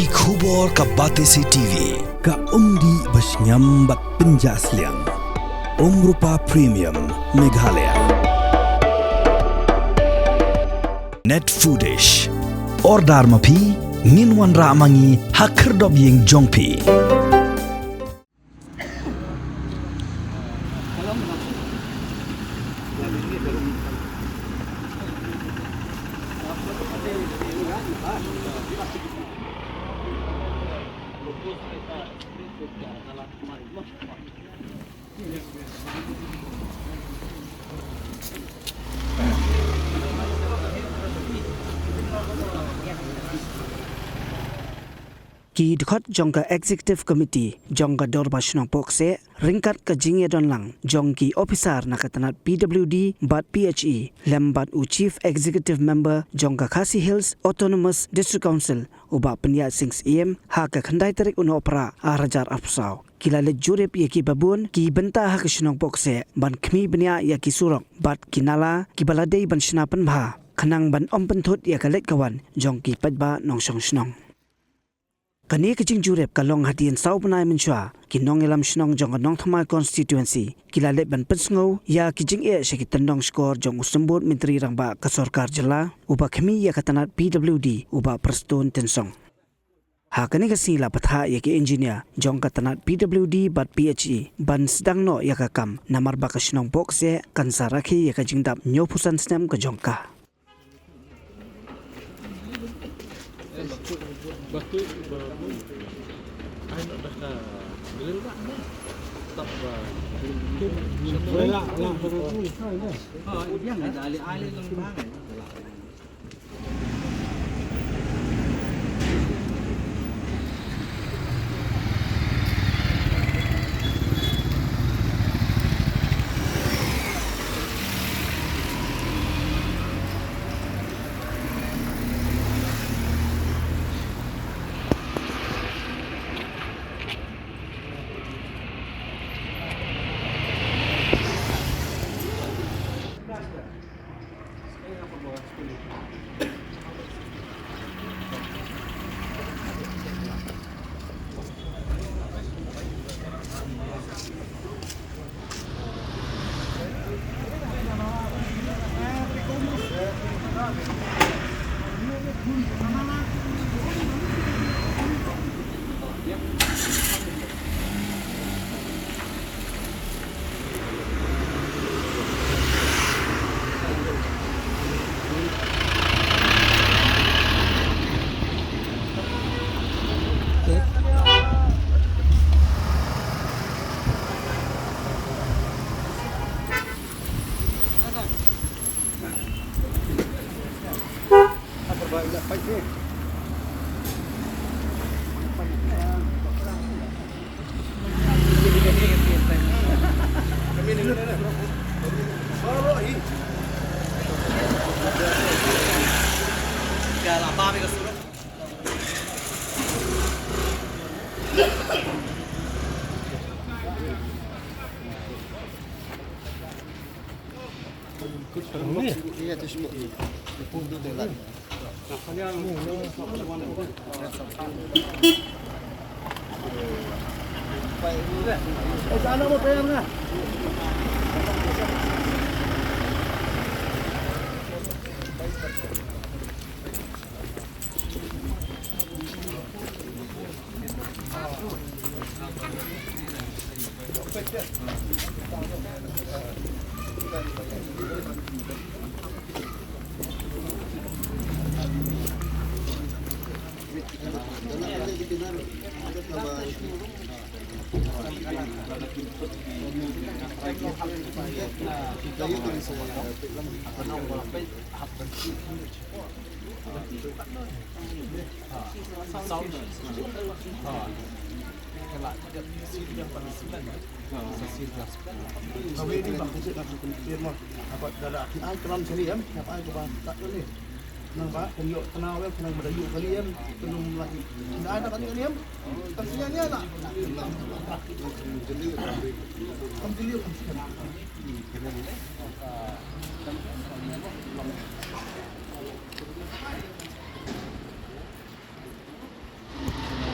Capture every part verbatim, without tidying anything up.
Ki khubor ka Batesi T V, ka umdih ba shngiam bad pynjah sliang. Umrupa Premium, Meghalaya. Net Foodish. Order ma phi, ngin wanrah ma ngi ha khyrdop ïing jong phi. Ki dkhot jong ka Executive Committee jong ka Dorbar Shnong Pohkseh ryngkat ka jingïadon lang jong ki ophisar na ka tnat P W D bad P H E lem bad u Chief Executive Member jong ka Khasi Hills Autonomous District Council, u Bah Pynïaid Sing Syiem, ha ka khyndai tarik u Nohprah ar hajar arphew saw. Ki la leit jurip ïa kiba bun ki bynta ha ka shnong Pohkseh ban khmih bniah ïa ki surok bad ki nala kiba la dei ban shna pynbha khnang ban ym pynthut ïa ka leit ka wan jong ki paidbah nongshong shnong. Kane ka jingjurip ka long hadien saw bnai mynshuwa ki nongïalam shnong jong ka Nongthymmai Constituency ki la leit ban pynsngew ïa ki jingeh sha ki tyndong shkor jong u Symbud Myntri Rangbah ka Sorkar Jylla uba khmih ïa ka tnat P W D, u Bah Prestone Tynsong. Ha kane ka sngi la bthah ïa ki engineer jong ka tnat P W D bad P H E ban sdang noh ïa ka kam namar ba ka shnong Pohkseh kan sa rakhe ïa ka jingdap hynñiewphew san snem ka jong ka.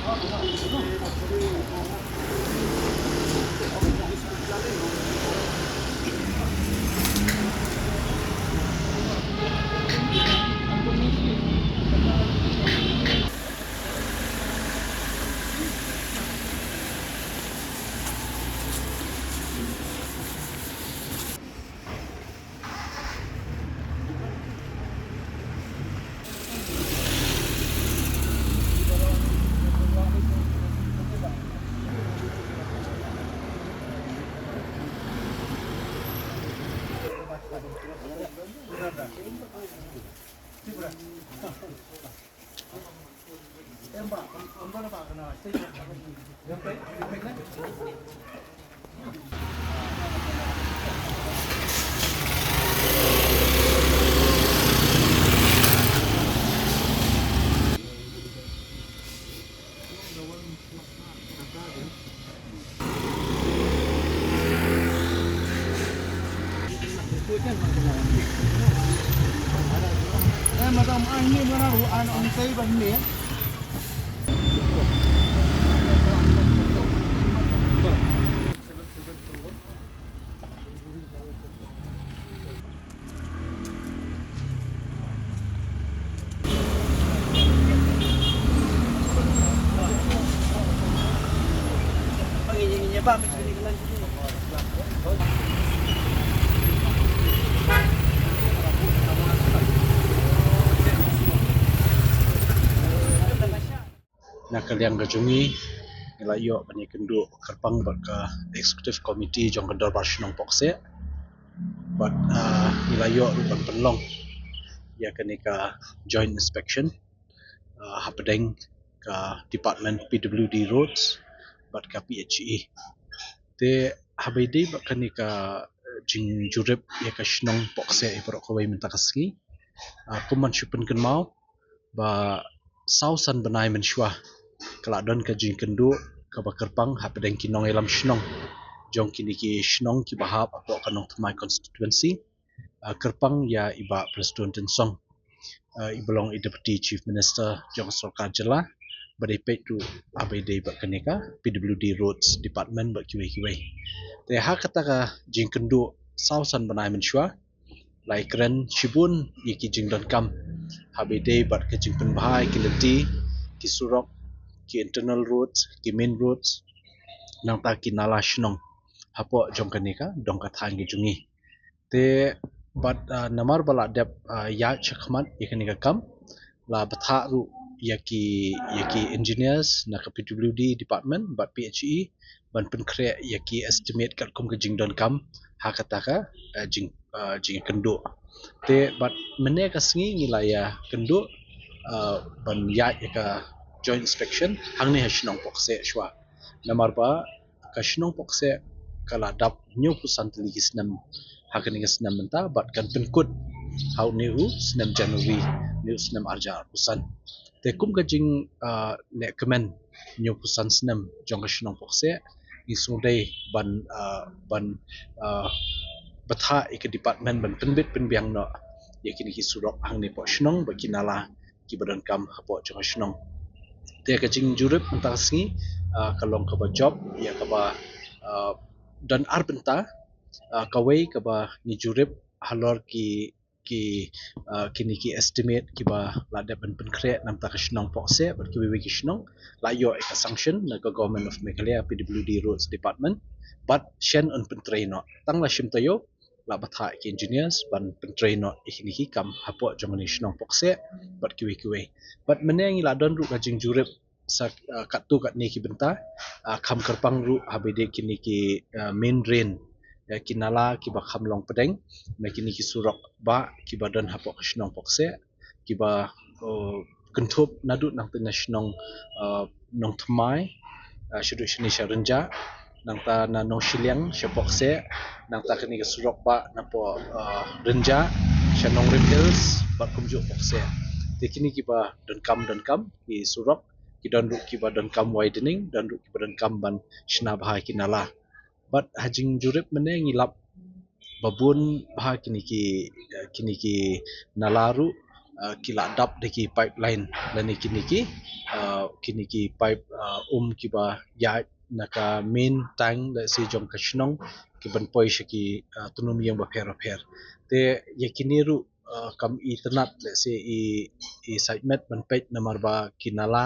Na ka liang ka jong ngi, ngi la ïoh ban ïakynduh kyrpang bad ka executive committee jong ka Dorbar Shnong Pokse. Bad, ah, ngi la ïoh ruh ban pynlong ïa kane ka joint inspection, ah, hapdeng ka department P W D Roads bad ka P H E. Te haba ïadei bad kane ka, eh, jingjurip ïa ka shnong Pokse ïa baroh kawei mynta ka sngi, ah, kum ban shu pynkynmaw ba saw san bnai mynshuwa ka la don ka jingkynduh kaba kyrpang hapdeng ki nongïalam shnong jong kine ki shnong kiba hap hapoh ka Nongthymmai constituency, ah, kyrpang ïa i Bah Prestone Tynsong, ah, iba long i Deputy Chief Minister jong ka sorkar jylla, bad i peit ruh haba ïadei bad kane ka P W D Roads Department bad kiwei kiwei. Te ha kata ka jingkynduh saw san bnai mynshuwa, la ïakren shibun ïa ki jingdonkam haba ïadei bad ka jingpynbha ïa ki lynti, ki surok, ki internal roads, ki main roads, nangta ki nala shnong hapoh jong kane ka dong ka thaiñ ka jong ngi. Te bad, ah, namar ba la dep, ah, ïaid shakhmat ïa kane ka kam, la bthah ruh ïa ki, ïa ki engineers na ka P W D department bad P H E ban pynkhreh ïa ki estimate katkum ka jingdonkam ha kata ka, ah, jing, ah, jingkynduh. Te bad mynne ka sngi ngi la ïakynduh, ah, ban ïaid ïa ka joint inspection hangne ha shnong Pokse shuwa. Namar ba ka shnong Pokse ka la dap hynñiewphew san tylli ki snem ha kane ka snem mynta bad kan pynkut ha une u snem January une u snem arhajar arphew san. Te kum ka jing, ah, lehkmen hynñiewphew san snem jong ka shnong Pokse, ngi sngewdei ban, ah, ban, ah, bthah ïa ka department ban pynbit pynbiang noh ïa kine ki surok hangne hapoh shnong bad ki nala kiba donkam hapoh jong ka shnong. Te ka jingjurip mynta ka sngi, ah, ka long kaba jop ïa kaba, ah, don ar bynta, ah, kawei kaba ngi jurip halor ki, ki, ah, kine ki estimate kiba la dep ban pynkhreh na bynta ka shnong Pokse bad kiwei kiwei ki shnong, la ïoh ïa ka sanction na ka Government of Meghalaya P W D Roads Department bad shen yn pyntrei noh. Tang la shim taïew la bthah ïa ki engineers ban pyntrei noh ïa kine ki kam hapoh jong kane ka shnong Pokse bad kiwei kiwei. Bad mynne ngi la don ruh ka jingjurip sa, ah, katto katne ki bynta, ah, kham kyrpang ruh haba ïadei kine ki, ah, main drain, ah, ki nala kiba kham long pdeng na kine ki surok bah kiba don hapoh ka shnong Pokse, kiba, uh, kynthup naduh nangta na shnong, uh, Nongthymmai, uh, shaduh shane sha Rynjah, nangta na Nongshiliang sha Pokse, nangta kane ka surok bah napoh, uh, Rynjah sha Nongrim Hills bad kumjuh Pokse. Te kine kiba donkam, donkam ki surok, ki don ruh kiba donkam widening, don ruh kiba donkam ban shna bha ki nala. Bad ha jingjurip mynne ngi lap ba bun bha kine ki, eh, kine ki nala ruh uh, ki la dap da ki pipeline lane kine ki uh, kine ki pipe uh, um kiba ïaid na ka main tank lehse jong ka shnong ki ban poi sha ki uh, tnum ïing bapher bapher. Te ïa kine ruh uh, kam itynnad lehse i i site met ban peit namar ba ki nala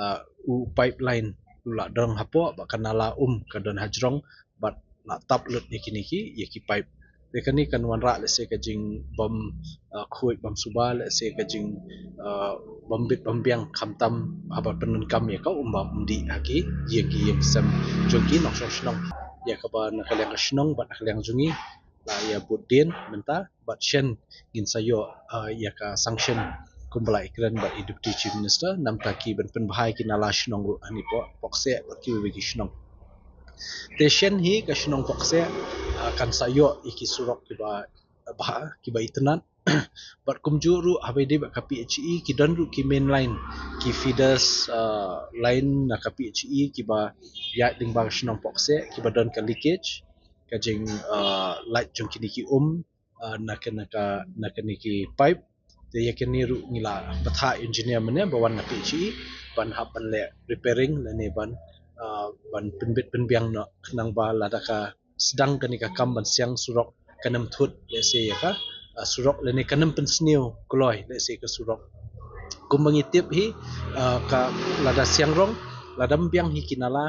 uh, u pipeline u la don hapoh bad ka nala um ka don hajrong bad la tap lut ïa kine ki ïa ki pipe. Te kane kan wanrah lehse ka jingbym uh, khuid bym suba lehse ka jing uh, bym bit bym biang khamtam haba pyndonkam ïa ka um bam um dih ha ki ïing ki ïing sem jong ki nongshong shnong. Ïa kaba na ka liang ka shnong bad na ka liang jong ngi la ïa bud dien mynta bad shen ngin sa ïoh uh, ïa ka sanction kumba la ïakren bad i Deputy Chief Minister namar ki ban pynbha ïa ki nala shnong ruh hangne poh Pokseh bad kiwei ki shnong. Te shen hi ka shnong Pokseh uh, kan sa ïoh ïa ki surok kiba bha kiba itynnad bad kumjuh ruh haba ïadei bad ka P H E ki don ruh ki main line ki feeders uh, line na ka P H E kiba ïaid lyngba ka shnong Pokseh kiba don ka leakage ka jing uh, lait jong kine ki um uh, na ka na ka na kine ki pipe. Te ïa kine ruh ngi la bthah engineer mynne ba wan na P H E ban hap ban leh repairing lane ban uh, ban pynbit pynbiang noh khnang ba lada ka sdang kane ka kam ban siang surok kan ym thut lehse ïa ka uh, surok lane kan ym pynsniew kloi lehse ka surok. Kumba ngi tip hi uh, ka lada siang rong lada ym biang hi ki nala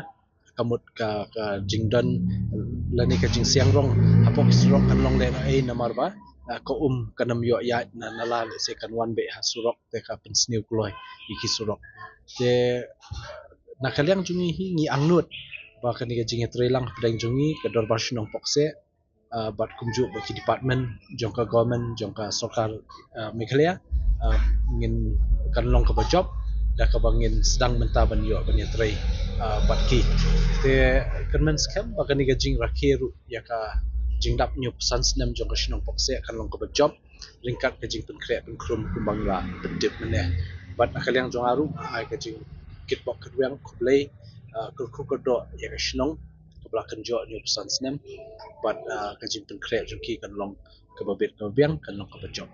ka mut ka ka jingdon lane ka jingsiang rong hapoh ki surok kan long lehnohei namar ba uh, ka um kan ym ïoh ïaid na nala lehse kan wan beit ha surok te ka pynsniew kloi ïa ki surok. Te na ka liang jong ngi hi ngi angnud ba kane ka jingïatreilang hapdeng jong ngi ka dorbar shnong Pokseh uh, bad kumjuh bad ki department jong ka government jong ka sorkar uh, Meghalaya uh, ngin kan long kaba jop da kaba ngin sdang mynta ban ïoh ban ïatrei uh, bad ki. Te kyrmen skhem ba kane ka jingrakhe ruh ïa ka jingdap hynñiewphew san snem jong ka shnong Pokseh kan long kaba jop ryngkat ka jingpynkhreh pynkhrum kumba ngi la pyntip mynne. Bad na ka liang jong nga ruh ai ka jingkitbok kitweng khublei uh, kyrkhu kyrdoh ïa ka shnong kaba la kynjoh hynñiewphew san snem bad uh, ka jingpynkhreh jong ki kan long kaba bit kaba biang kan long kaba jop.